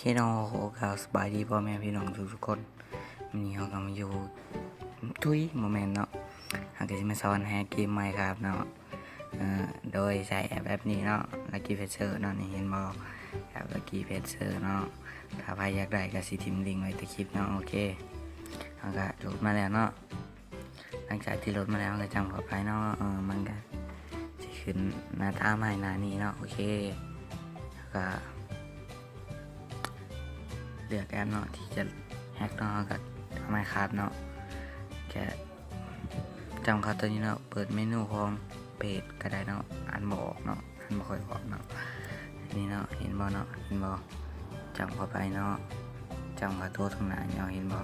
ເຄເນາະ ໂອກາສະບາຍດີພໍ່ແມ່ພີ່ນ້ອງທຸກໆຄົນ. ມື້ນີ້ເຮົາກໍມາຢູ່ ທຸຍ ບໍ່ແມ່ນເນາະ, ເຮົາກໍຊິມາສອນແຮັກເກມ Minecraft ເນາະ. ເອີ ໂດຍໃຊ້ແອັບແອັບນີ້ເນາະ Lucky Patcher ເນາະ. ນີ້ເຫັນບໍ່ ແອັບ Lucky Patcher ເນາະ. ຖ້າໃຜຢາກໄດ້ກໍຊິຖິ້ມລິ້ງໄວ້ໃຕ້ຄລິບເນາະ. ໂອເຄ ເຮົາກໍໂຫຼດມາແລ້ວເນາະ. ຫຼັງຈາກທີ່ໂຫຼດມາແລ້ວ ເຮົາກໍຈ້ຳເຂົ້າໄປເນາະ. ເອີ ມັນກໍຊິຂຶ້ນໜ້າຕາມາໃຫ້ໜ້ານີ້ເນາະ. ໂອເຄ ເຮົາກໍເລືອກແອັບເນາະ ທີ່ຈະແຮັກເນາະ. ເຮົາກໍເອົາ Minecraft ເນາະ ແກະ ຈ້ຳເຂົ້າຕົວນີ້ເນາະ. ເປີດເມນູຂອງເພຈກໍໄດ້ເນາະ, ອ່ານບໍ່ອອກເນາະ, ອ່ານບໍ່ຄ່ອຍອອກເນາະ. ນີ້ເນາະ ເຫັນບໍ່ເນາະ ເຫັນບໍ່? ຈ້ຳເຂົ້າໄປເນາະ, ຈ້ຳເຂົ້າຕົວຂ້າງໜ້ານີ້ເນາະ, ເຫັນບໍ່?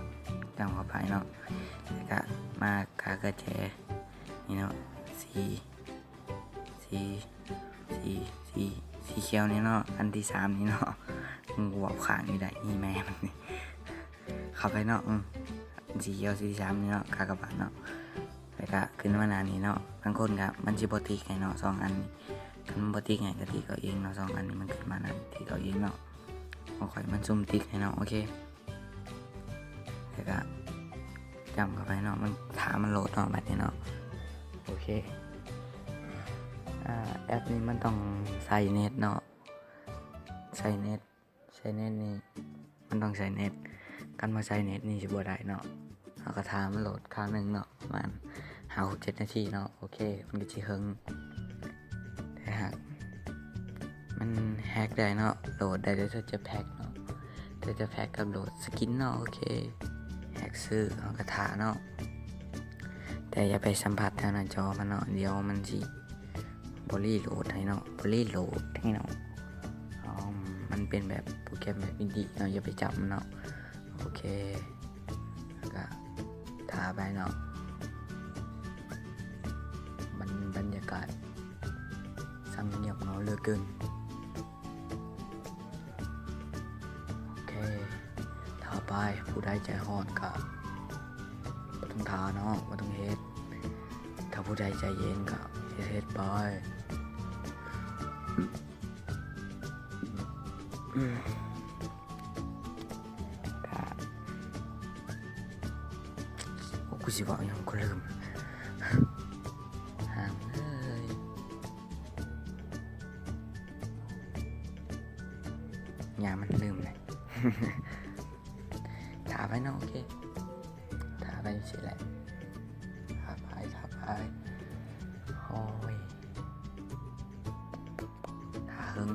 ຈ້ຳເຂົ້າໄປເນາະ. ແລ້ວກະມາກາກະແຈນີ້ເນາະ, ສີ ສີ ສີ ສີ ສີຂຽວນີ້ເນາະ, ອັນທີສາມນີ້ເນາະ. ມັນກວບຂ້າງຢູ່ໄດ້ ອີ່ແມ່ມັນນີ້. ເຂົ້າໄປເນາະ, ອື ສີຂຽວ ສີທີສາມນີ້ເນາະ, ກາກະບາດເນາະ. ແລ້ວກະຂຶ້ນມາໜ້ານີ້ເນາະ, ບາງຄົນກະມັນຊິບໍ່ຕິກໃຫ້ເນາະ ສອງອັນນີ້. ຄັນມັນບໍ່ຕິກໃຫ້ກະຕິກເອົາເອງເນາະ, ສອງອັນນີ້ມັນຂຶ້ນມານະ ຕິກເອົາເອງເນາະ. ຂອງຂ້ອຍມັນຊຸ່ມຕິກໃຫ້ເນາະ. ໂອເຄ ແລ້ວກະຈ້ຳເຂົ້າໄປເນາະ, ມັນ ຖ້າມັນໂຫຼດເນາະ ບາດນີ້ເນາະ. ໂອເຄ ອາ ແອັບນີ້ມັນຕ້ອງໃຊ້ເນັດເນາະ, ໃຊ້ເນັດ ໃຊ້ເນັດນີ້ ມັນຕ້ອງໃຊ້ເນັດ, ຄັນບໍ່ໃຊ້ເນັດນີ້ຊິບໍ່ໄດ້ເນາະ. ເຮົາກໍຖ້າມັນໂຫຼດຄັ້ງໜຶ່ງເນາະ ປະມານຫ້າ ຫົກ ເຈັດນາທີເນາະ. ໂອເຄ ມັນກໍຊິເຫິງ ແຕ່ຫາກມັນແຮັກໄດ້ເນາະ, ໂຫຼດໄດ້ແຕ່ texture pack ເນາະ, texture pack ກັບໂຫຼດ skin ເນາະ. ໂອເຄ ແຮັກຊື້ ເຮົາກໍຖ້າເນາະ, ແຕ່ຢ່າໄປສຳຜັດແຖວໜ້າຈໍມັນເນາະ, ດຽວມັນຊິບໍ່ຣີໂຫຼດໃຫ້ເນາະ, ບໍ່ຣີໂຫຼດໃຫ້ເນາະ. ອໍ ມັນເປັນແບບໂປຣແກຣມແບບອິນດີເນາະ, ຢ່າໄປຈັບມັນເນາະ. ໂອເຄ ແລ້ວກະຖ້າໄປເນາະ. ບັນ ບັນຍາກາດຊ່າງງຽບເຫງົາເຫຼືອເກີນ. ໂອເຄ ຖ້າໄປ ຜູ້ໃດໃຈຮ້ອນກະບໍ່ຕ້ອງຖ້າເນາະ, ບໍ່ຕ້ອງເຮັດ. ຖ້າຜູ້ໃດໃຈເຢັນກະເຮັດ ເຮັດໄປ. ກະ ໂອ້ ກູຊິເວົ້າຫຍັງ ກູລືມ. ຫ້າມເອີຍ ຢ່າມັນລືມເລີຍ. ຖ້າໄປເນາະ, ໂອເຄ ຖ້າໄປຊີ້ແຫຼະ, ຖ້າໄປ ຖ້າໄປ. ໂອ້ຍ ຖ້າເຫິງ.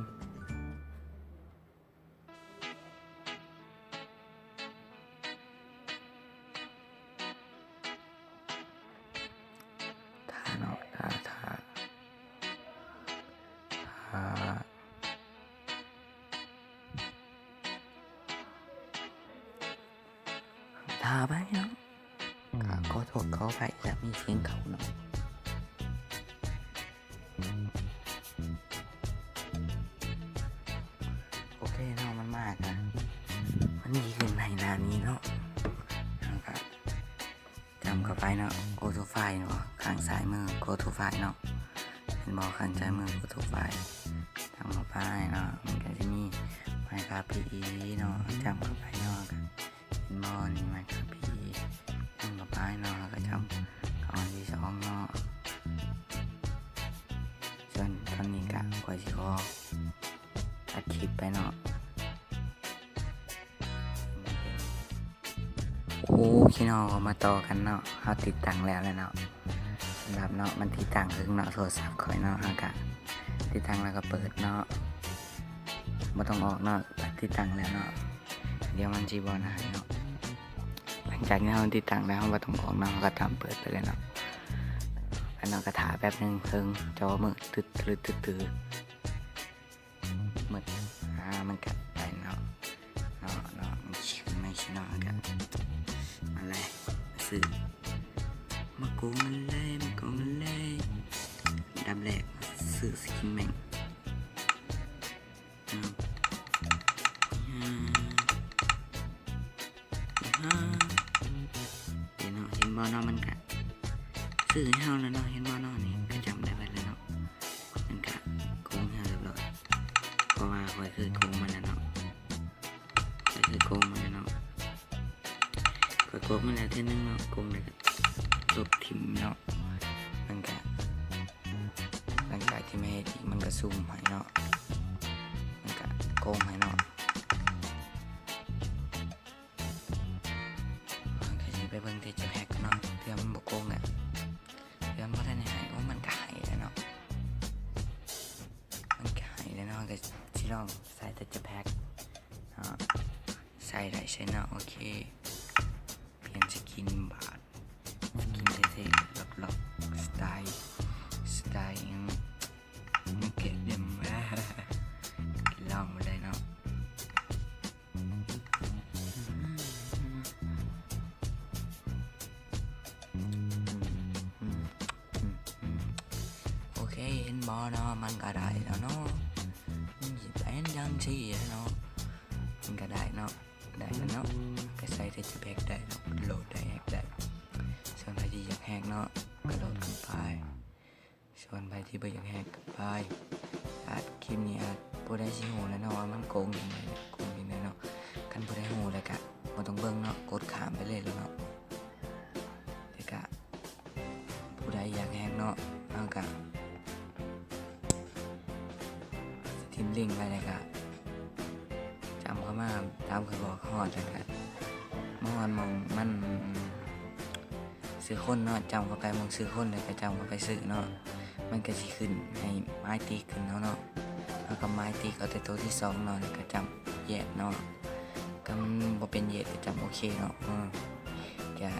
ຖ້າເນາະ ຖ້າ ຖ້າ ຖ້າ ຖ້າໄປເນາະ. ກໍຂໍໂທດຂໍອະໄພ ຖ້າມີສຽງເຂົ້າເນາະ. ໂອເຄເນາະ, ມັນມາກະ ມັນມີຂຶ້ນໃຫ້ໜ້ານີ້ເນາະ. ເຮົາກະຈ້ຳເຂົ້າໄປເນາະ, go to file ເນາະ, ຂ້າງຊ້າຍມື go to file ເນາະ. ເຫັນບໍ່ ຂ້າງຊ້າຍມື go to file, ຈ້ຳເຂົ້າໄປເນາະ. ມັນກະຊິມີ Minecraft ພີອີ ເນາະ, ຈ້ຳເຂົ້າໄປເນາະ. ເຫັນບໍ່ ນີ້ Minecraft ພີອີ ຈ້ຳເຂົ້າໄປເນາະ, ເຮົາກະຈ້ຳເຂົ້າອັນທີສອງເນາະ. ສ່ວນຕອນນີ້ກະຂ້ອຍຊິຂໍຕັດຄລິບໄປເນາະ. ໂອເຄເນາະ, ເຮົາມາຕໍ່ກັນເນາະ, ເຮົາຕິດຕັ້ງແລ້ວແຫຼະເນາະ. ສຳລັບເນາະ ມັນຕິດຕັ້ງເຖິງເນາະ ໂທລະສັບຂ້ອຍເນາະ, ເຮົາກະຕິດຕັ້ງແລ້ວກໍເປີດເນາະ, ບໍ່ຕ້ອງອອກເນາະ. ຕິດຕັ້ງແລ້ວເນາະ, ດຽວມັນຊິບໍ່ນານເນາະ. ຫຼັງຈາກທີ່ເຮົາຕິດຕັ້ງແລ້ວ ເຮົາບໍ່ຕ້ອງອອກເນາະ, ເຮົາກໍຕາມເປີດໄປເລີຍເນາະ. ແລ້ວເນາະ ກໍຖ້າແປັບໜຶ່ງ ເບິ່ງຈໍມືດຕຶດໆ ຕຶດໆ ມືດ ອ່າ ມັນກໍໄປເນາະ ເນາະ ເນາະ ມັນຊິຂຶ້ນມາຊີ້ເນາະ. ກໍມາເລີຍ ຊື້ ມາໂກງມັນເລີຍ ມາໂກງມັນເລີຍ. ອັນດັບແລກ ຊື້ສະກິນແມັງ ເນາະ ເຫັນເນາະ ເຫັນບໍ່ເນາະ ມັນກະຊື້ໃຫ້ເຮົາແລ້ວເນາະ ເຫັນບໍ່ເນາະ ນີ້ກະຈຳໄດ້ເບິດແລ້ວເນາະ ມັນກະໂກງໃຫ້ເຮົາຮຽບຮ້ອຍ ເພາະວ່າຂ້ອຍເຄີຍໂກງມາແລ້ວເນາະ. ລົບມາແລ້ວເທື່ອໜຶ່ງເນາະ ກົງແລ້ວກໍລົບຖິ້ມເນາະ ມັນກະ ຫຼັງຈາກທີ່ມາເຮັດອີກ ມັນກະຊຸ່ມໃຫ້ເນາະ ມັນກະກົງໃຫ້ເນາະ. ເຮົາກະຊິໄປເບິ່ງ texture pack ເນາະ ເທື່ອມັນບໍ່ກົງແຫຼະ ເທື່ອມັນບໍ່ທັນໄດ້ໃຫ້. ໂອ້ ມັນກະໃຫ້ແລ້ວເນາະ ມັນກະໃຫ້ແລ້ວເນາະ ເຮົາກະຊິລອງໃສ່ texture pack ເນາະ ໃສ່ໄດ້ໃສ່ເນາະ. ໂອເຄ ປ່ຽນສະກິນບາດ ສະກິນເທ່ໆ ລັອກໆ ສະໄຕລ໌ ສະໄຕລ໌ຫຍັງ ແກະເຫຼັ້ມ ລອງເບິ່ງໄດ້ເນາະ. ໂອເຄ ເຫັນບໍ່ເນາະ ມັນກະໄດ້ແລ້ວເນາະ ມັນຊິເປັນຈັ່ງຊີ້ແຫຼະເນາະ ມັນກະໄດ້ເນາະ ໄດ້ແລ້ວເນາະ ກະໃສ່ texture pack ໄດ້ເນາະ ໂຫຼດໄດ້ ແຮັກໄດ້. ສ່ວນໃຜທີ່ຢາກແຮັກເນາະ ກະໂຫຼດຂຶ້ນໄປ ສ່ວນໃຜທີ່ບໍ່ຢາກແຮັກກໍໄປ ອາດ ຄລິບນີ້ອາດຜູ້ໃດຊິຮູ້ແລ້ວເນາະວ່າມັນໂກງຈັ່ງໃດ ໂກງຈັ່ງໃດເນາະ. ຄັນຜູ້ໃດຮູ້ແລ້ວກະບໍ່ຕ້ອງເບິ່ງເນາະ ກົດຂ້າມໄປເລີຍເນາະ. ແລ້ວກະຜູ້ໃດຢາກແຮັກເນາະ ເຮົາກະ ຖິ້ມລິ້ງໄວ້ ແລ້ວກະຈ້ຳເຂົ້າມາຕາມຂ້ອຍບອກ ຮອດແລ້ວກະມາຮອດໝ່ອງມັນຊື່ຄົນເນາະ ຈ້ຳເຂົ້າໄປໝ່ອງຊື່ຄົນ ແລ້ວກະຈ້ຳເຂົ້າໄປຊື່ເນາະ ມັນກະຊິຂຶ້ນໃຫ້ໝາຍຕິກຂຶ້ນເອົາເນາະ. ເຮົາກະໝາຍຕິກເອົາແຕ່ໂຕທີສອງເນາະ ແລ້ວກະຈ້ຳ yes ເນາະ ຄັນບໍ່ເປັນ yes ກະຈ້ຳ ໂອເຄ ເນາະ. ເອີ ກະ